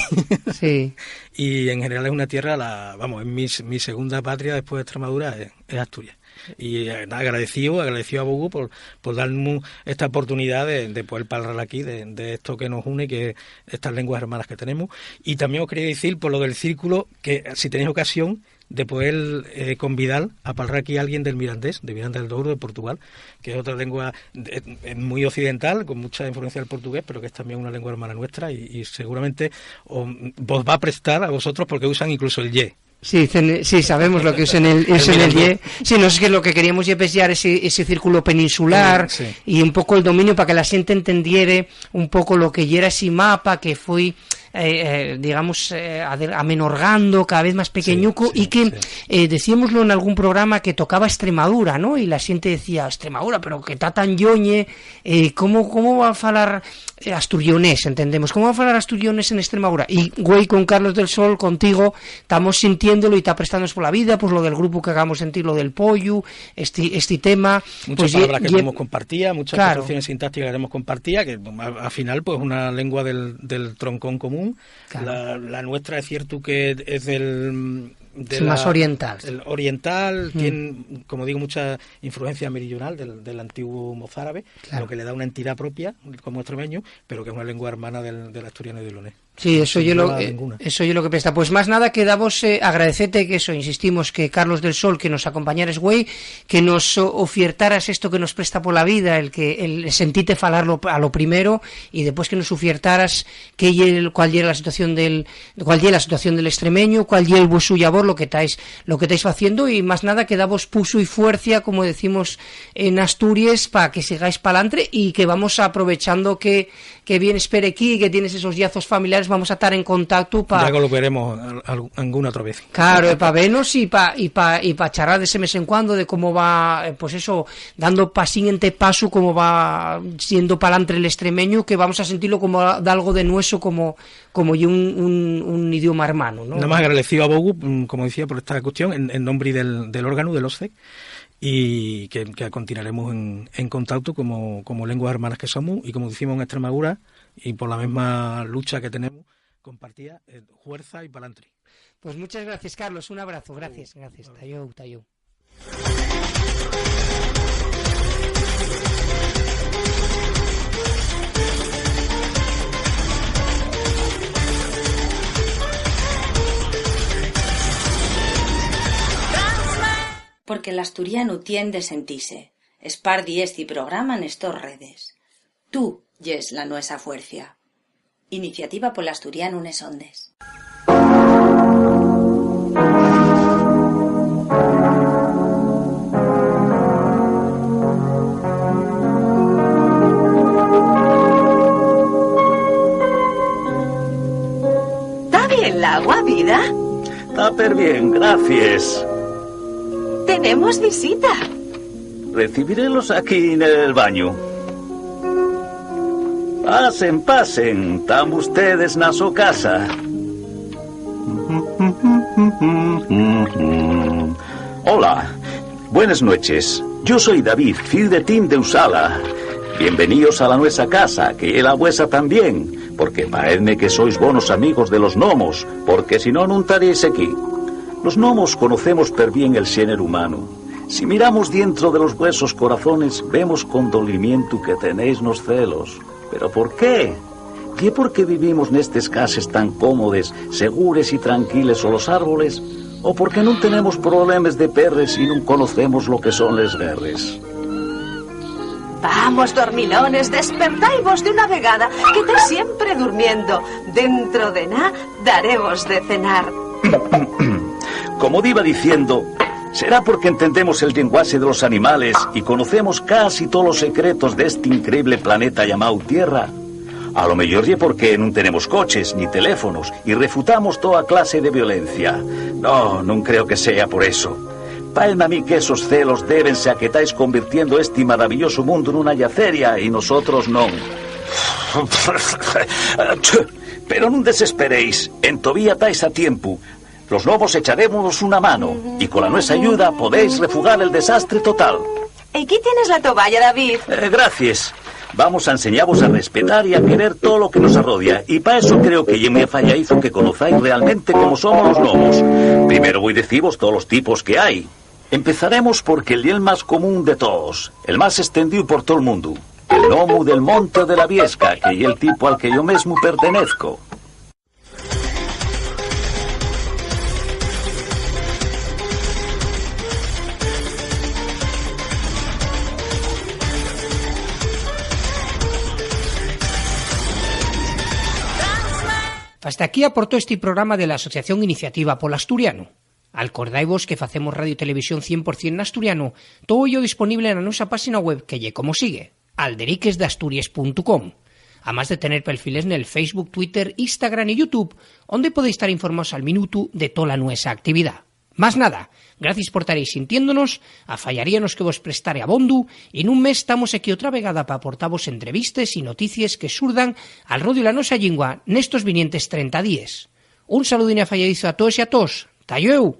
Sí. Y en general es una tierra, la, vamos, es mi, mi segunda patria después de Extremadura, es, es Asturias. Y, eh, agradecido, agradecido a Bogu por, por darnos esta oportunidad de, de poder hablar aquí de, de esto que nos une, que estas lenguas hermanas que tenemos. Y también os quería decir, por lo del círculo, que si tenéis ocasión de poder, eh, convidar a hablar aquí a alguien del mirandés, de Miranda del Douro, de Portugal, que es otra lengua, eh, eh, muy occidental, con mucha influencia del portugués, pero que es también una lengua hermana nuestra y, y seguramente os, vos va a prestar a vosotros porque usan incluso el ye. Sí, dicen, sí, sabemos lo que es en el, es El en el mirandés. Ye. Sí, no es que lo que queríamos ye pesiar ese, ese círculo peninsular Eh, sí. y un poco el dominio para que la gente entendiere un poco lo que yera ese mapa que fue, eh, eh, digamos, eh, ader-, amenorgando cada vez más Sí, pequeñuco sí, y que, sí. eh, decíamoslo en algún programa que tocaba Extremadura, ¿no? Y la gente decía, "Extremadura, pero que está tan yoñe, eh, ¿cómo, cómo va a falar, eh, asturionés?", entendemos. ¿Cómo va a falar asturionés en Extremadura? Y, güey, con Carlos del Sol, contigo, estamos sintiéndolo y está prestándonos por la vida, pues lo del grupo que acabamos de sentir, lo del pollo, este, este tema. Muchas pues, palabras que ye-, tenemos compartidas, muchas Claro. construcciones sintácticas que tenemos compartidas, que al, al final, pues, una lengua del, del troncón común. Claro. La, la nuestra es cierto que es del, de Es la, más oriental. el oriental, Mm. tiene, como digo, mucha influencia meridional del, del antiguo mozárabe, Claro. lo que le da una entidad propia como extremeño, pero que es una lengua hermana del, del asturiano y del leonés. Sí, eso Sin yo lo, duda eh, ninguna. eso yo lo que presta. Pues más nada, quedamos, eh, agradecerte que eso, insistimos, que Carlos del Sol, que nos acompañares, güey, que nos o-, ofiertaras esto que nos presta por la vida, el que, el sentirte falarlo a lo primero, y después que nos ofiertaras que ye el, cuál ye la situación del, cuál ye la situación del extremeño, cuál ye el vuesu llabor, lo que estáis, lo que estáis haciendo, y más nada, que davos pusu y fuerza, como decimos en Asturias, para que sigáis pa'lantre, y que vamos aprovechando que que vienes per aquí, que tienes esos llazos familiares, vamos a estar en contacto pa Ya que lo veremos al-, al-, alguna otra vez. Claro, e pa vernos y pa, y pa, y pa charrar de ese mes en cuando de cómo va, eh, pues eso, dando pa siguiente paso, cómo va siendo pa'lantre el extremeño, que vamos a sentirlo como a-, de algo de nuestro, como, como y un, un, un idioma hermano, ¿no? Nada más agradecido a Bogu, mm, como decía, por esta cuestión, en, en nombre del, del órgano, del OSCE, y que, que continuaremos en, en contacto como, como lenguas hermanas que somos y como decimos en Extremadura, y por la misma lucha que tenemos compartida, eh, fuerza y pa'lantri. Pues muchas gracias, Carlos. Un abrazo. Gracias, gracias. Tayou, tayou. Porque l'asturianu tien de sentise. Espardi esti programa nes tos redes. Tú yes la nuesa fuercia. Iniciativa pol Asturianu nes Ondes. ¿Está bien la agua, vida? Está per bien, gracias. Tenemos visita. Recibiremos aquí en el baño. Pasen, pasen, tan vustedes na so casa. Hola, buenas noches. Yo soy David, fiu de Tim de Usala. Bienveníos a la nuesa casa, que ye la vuesa tamién, porque paezme que sois bonos amigos de los gnomos, porque si no, nun taríais equí. Los gnomos conocemos perbién el xéneru umanu. Si miramos dientro de los vuesos corazones, vemos con dolimientu que tenéis nos celos. Pero ¿por qué? ¿Ye porque vivimos nestes cases tan cómodes, segures y tranquiles o los árboles? ¿O porque nun tenemos problemes de perres y nun conocemos lo que son les guerres? Vamos, dormilones, despertai-vos de una vegada, que tais siempre durmiendo. Dentro de ná daremos de cenar. Como diba diciendo, ¿será porque entendemos el llenguaxe de los animales y conocemos casi tolos secretos d'esti increíble planeta llamau Tierra? A lo meyor ye porque nun tenemos coches ni teléfonos y refutamos toa clase de violencia. No, nun creo que sea por eso. Paezme a mí que esos celos débense a que tais convirtiendo esti maravillosu mundu nuna yaceria y nosotros non. Pero nun desesperéis, entovía tais a tiempu. Los gnomos echaremos una mano, y con la nuesa ayuda podéis refugar el desastre total. Equí tienes la tovalla, David. Eh, gracies. Vamos a enseñavos a respetar y a querer todo lo que nos arrodia, y pa eso creo que ye mui afayadizu que conozais realmente cómo somos los gnomos. Primero voi decivos todos los tipos que hai. Empezaremos porque el ye el más común de todos, el más estendíu por tol mundu. El gnomu del monte o de la viesca, que ye el tipo al que yo mesmu pertenezco. Fasta aquí aportó esti programa de la Asociación Iniciativa pol Asturianu. Alcordai-vos que facemos radio i televisión cien por cien n'asturianu, too ello disponible na nusa páxina web que ye como sigue: alderiquesdasturies puntu com. Amás de tener perfiles nel Facebook, Twitter, Instagram i YouTube, onde podéis tar informaos al minutu de tola nuesa actividá. Más nada, graciis por tar ehí sintiéndonos, afayaríanos que vos prestare abondu, i nun mes tamos equí otra vegada pa aportavos entrevistes i noticies que surdan al ro de la nusa llingua nestos vinientes trenta díes. Un saludín afayadizu a toes i a toos. Ta llueu!